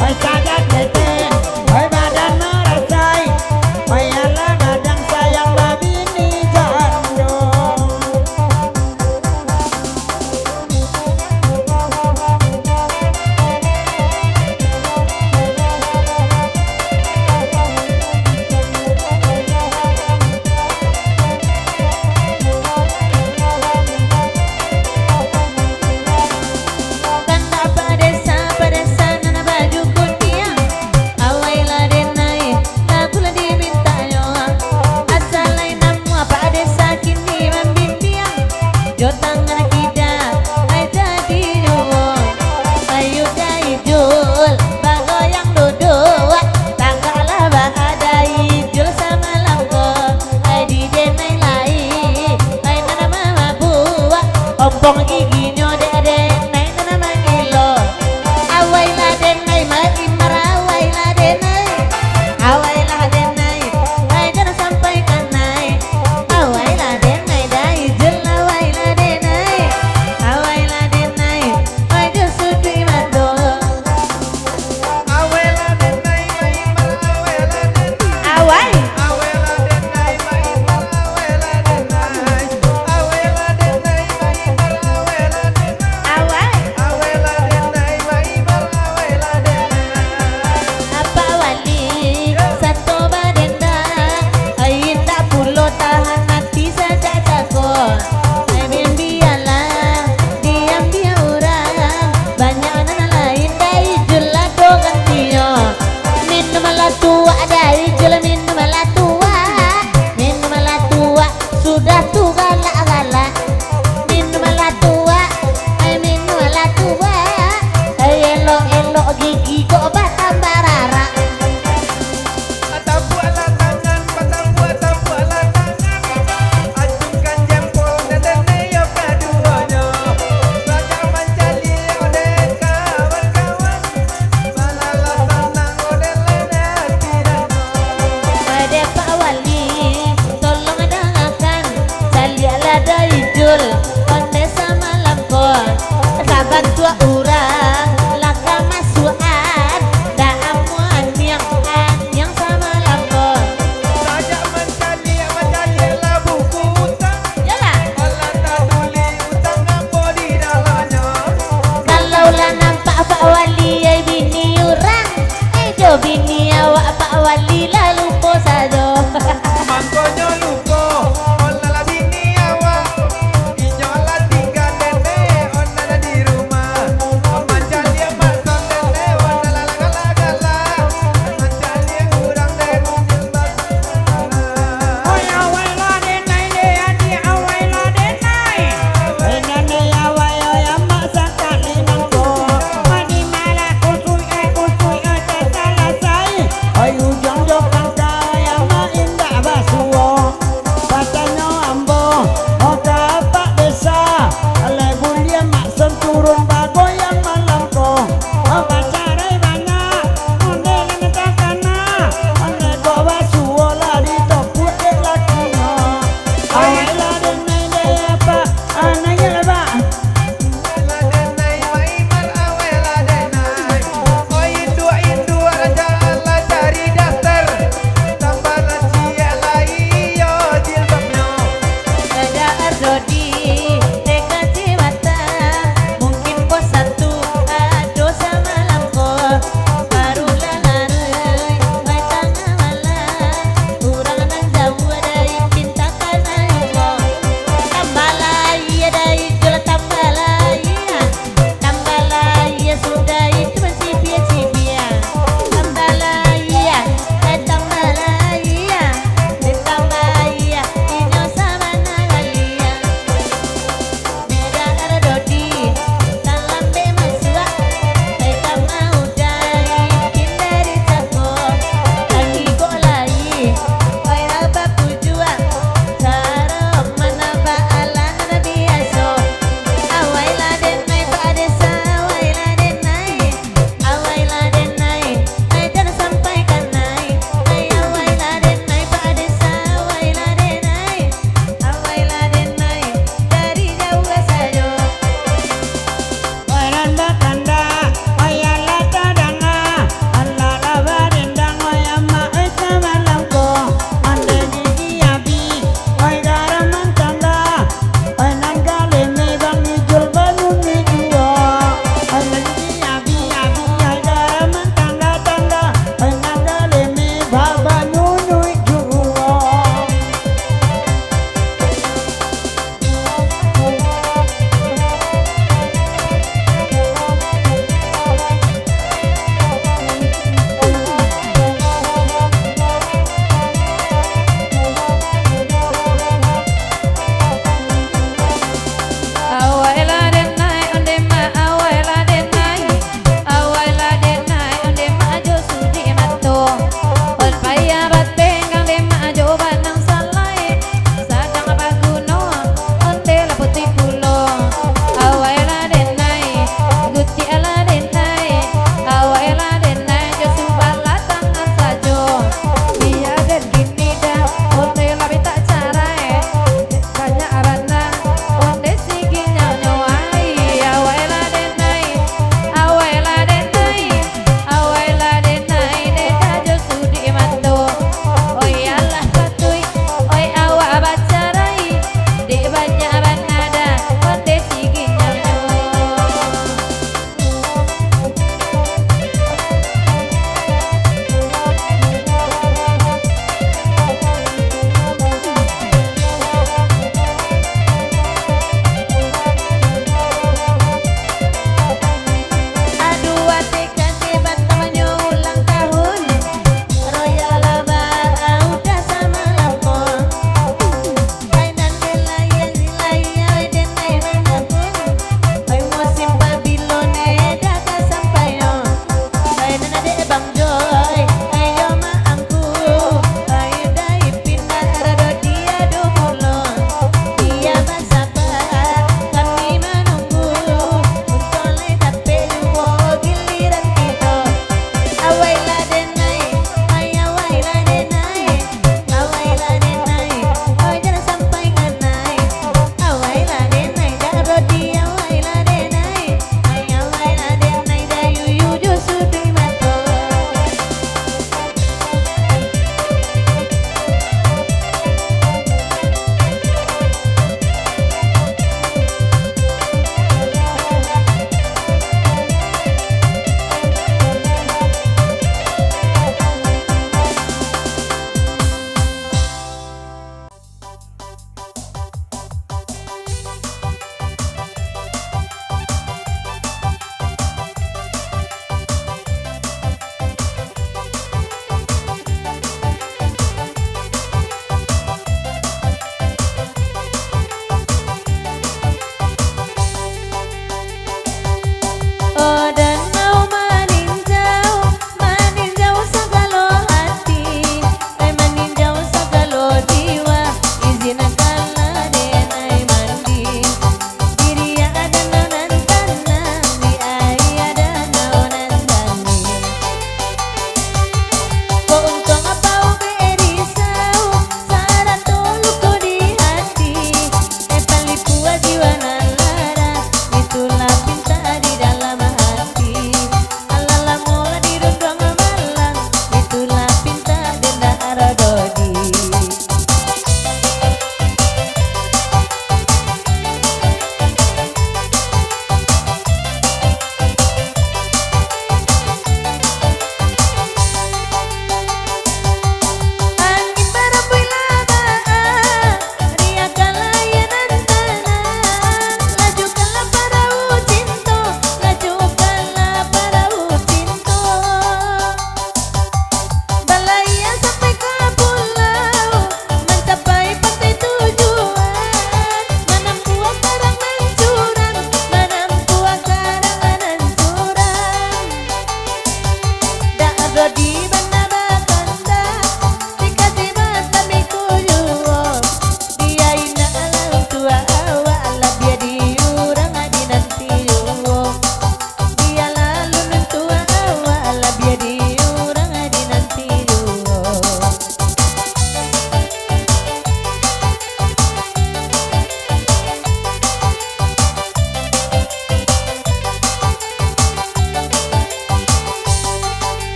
Oi, sajak ketek, oi, badan marasai. Oi, alah gadang sayang babini jando. Kandak padesa, padesa nan baju kutiang. Awailah denai, lagu lah dimintanyo. Asa lai namuah padesa kini mambimbiang. Jo tangan kida, ai jadi juo. Ayo dai Jul, bagoyang duduak. Tagaklah baa dai Jul samalam ko. Ai di denai lai, ai nan mamabuak. Ompong giginyo dek denai nan mangilo. Awailah denai, maimar awailah denai. Awailah denai, ai jan sampai kanai. Awailah denai, dai Jul awailah denai. Awailah denai, ai jan suduik mato. Awailah denai, maimar awailah denai. Awai. Awailah denai, maimar awailah denai. Awailah denai, maimar awailah denai. Awai. Awailah denai, maimar awailah denai. Apak Wali, sato badendang, ai indak pulo tahan ati sajak cako. Ai bimbianglah, diambiak urang, banyak nan lain dai Jul ado gantinyo. Minumlah tuak dai Jul, minumlah tuak, minumlah tuak, sudah tu galak-galak. Minumlah tuak, ai minumlah tuak, ai elok-elok gigi kok batambah rarak. Tapuaklah tangan, batapuak-tapuaklah tangan. Acungkan jempol, dan tandai yo kaduonyo. Sajak mancaliak dek kawan-kawan. Balalah sanang dek lai ati danyo. Wahai Pak Wali, tolong dangakan. Caliaklah dai Jul, ondeh samalam ko. Sabantuak urang, lah ka masuakan. Dak amuah aniang, aniang samalam ko. Sajak mancaliak, mancaliak labuah utang. Yolah. Alah tatulik utang apo di dalamnyo. Kalau lah nampak Pak Wali, ai bini urang, ai jo bini awak Pak Wali lah lupo sajo. Mangkonyo lupo, alah lah bini awak. Inyo lah tingga nenek onan di rumah. Mancaliak mak sondel nenek onan lah galak-galak. Mancaliak urang dek. Oi, awailah denai, dek adiak, awailah denai. Oi, nani awai, oi, amak sakali mangko. Oi, di malah kusui, eh, kusui, eh, tasalasai.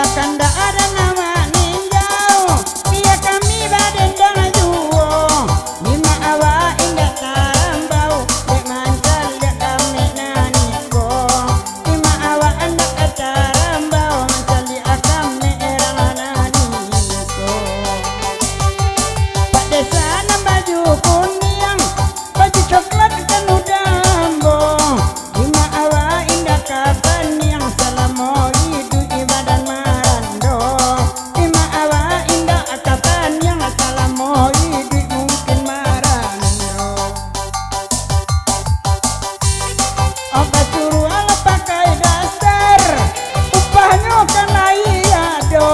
Kandak ado nan maninjau, bia kami badendang juo. Dima awak indak tarambau, dek mancaliak kami nan iko. Dima awak indak tarambau, mancaliak kami urang nan iko. Pak Desa nan baju kuniang, baju coklat kan udah ambo. Dima awak indak ka paniang, salamo iduik di badan marando. Dima awak indak ka paniang, salamo iduik mungkin marando. Oka suruah lah pakai daster, upahnyo kan lai ado.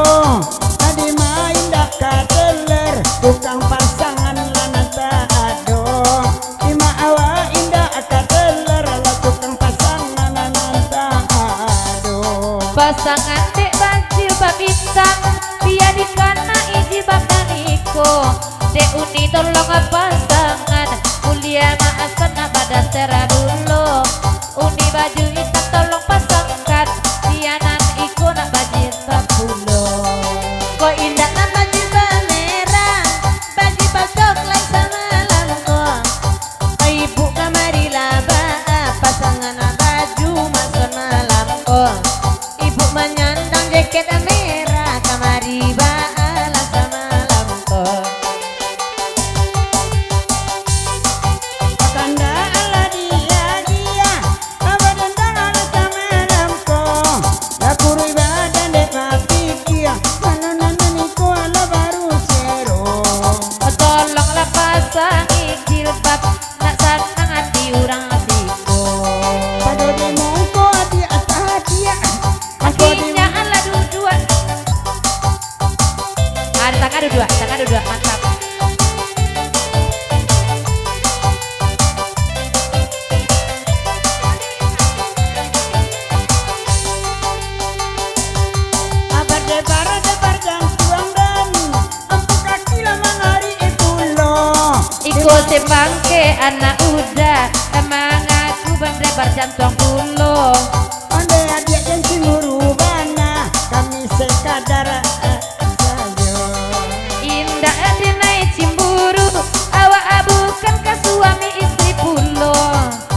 Tadi ma indak ka teler, tukang pasangan lah nan tak ado. Dima awak indak ka teler, lah tukang pasangan nan tak ado. Pasangan dek bajilbab itang, bia dikanai jilbab nan iko. Dek Uni tolong pasangan, buliah ma asa nak badaster pulo. Uni baju itang tolong pasangkan, bia nan iko nak bajilbab pulo. Kok indak nan bajilbab merah, bajilbab coklat samalam ko. Ibu kamari lah baa, pasangan baju maso malam ko. Ibu manyandang jaket merah, kamari baa lah samalam ko. Kandak lah diagiah, abah dendang lah samalam ko. Lah kuruih badan dek bapikia, mano nan iko lah baru sero. Tolonglah pasangi jilbab, nak sanang ati urang siko. Pado di muko ati atah dia. Mangko di Kakinya alah duduak. Ah, di tangah duduak, di tangah duduak, mantap. Abar debar, debar jantuang dan ampu kaki lah manarik pulo. Iko sepangke anak uda, mangaku bandai barjantuang pulo. Ondeh adiak jan cemburu bana, kami sekadar, eh, sajo. Indak ado nai cemburu, awak bukan ka suami istri pulo.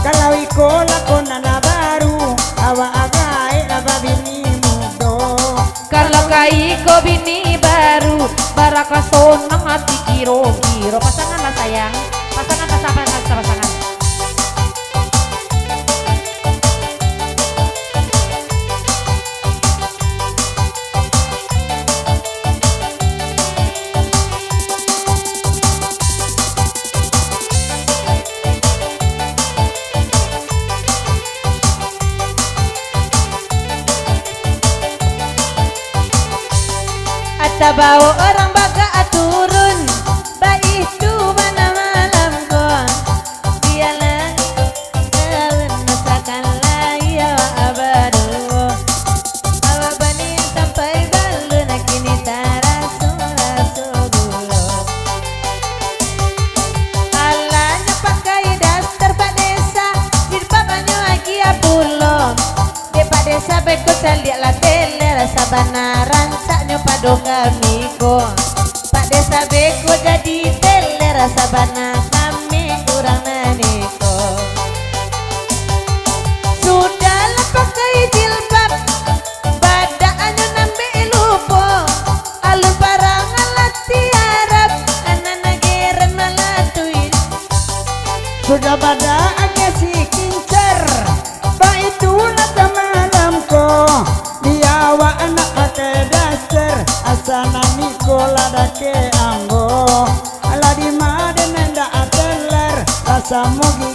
Kalau iko lakonan baru, awak gaek lah babini mudo. Kalau ka iko bini baru, baraka sonang ati kiro-kiro. Pasangan lah sayang, pasangan, pasangan, pasangan, pasangan. Tabao urang bagak turun, baitu bana malam ko. Bialah daun masakan lai awak baduo. Awak banian sampai balun, kini taraso-raso gulo. Alah nyo pakai daster Pak Desa, jilbab nyo agiah pulo. Dek Pak Desa beko caliak lah teler, sabana rancaknyo pado kami ko. Pak Desa beko jadi teler, sabana kami urang nan iko. Sudah lah pakai jilbab, badaknyo nambek lupo. Alun parangan lah tiarap, anak nageran malah tuin. Sudah badak agiah si kincer. Baitulah samalam ko, di awak nak pakai daster, asa nan iko lah dakek ambo. Alah di maden nan dak teler, rasa mugi